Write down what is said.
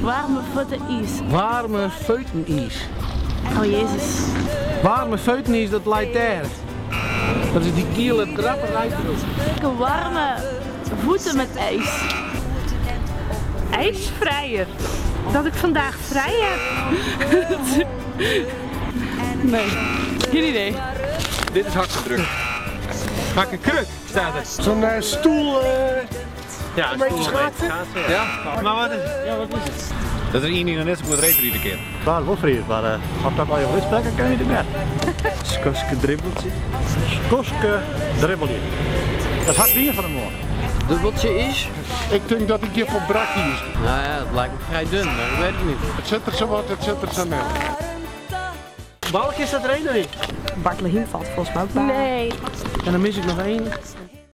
Waarme fuotten iis. Waarme feuten iis. Oh Jezus. Waarme feuten iis, dat leit dêr. Dat is dy giele drapperij derop. Warme voeten met ijs. IJsvrijer. Dat ik vandaag vrij heb. Nee, geen idee. Dit is hakkedruk. Hakkekruk staat er. Zo'n stoel. Ja, Een beetje schaatsen? Ja. Maar wat is, ja, wat is het? Dat is één die nog net zo goed reedrijden kan. Waar wel Fries, maar als dat al je spreken, kan je het net. Skoske dribbeltje. Skoske dribbelje. Dat had bier van de morgen. Dubbeltje is? Ik denk dat ik hier voor brakkie is. Nou ja, het lijkt me vrij dun, maar ik weet het niet. Het zit er zo wat, het zit er zo net. Balk is dat er één of niet? Bartlehiem valt volgens mij ook bij. Nee. En dan mis ik nog één.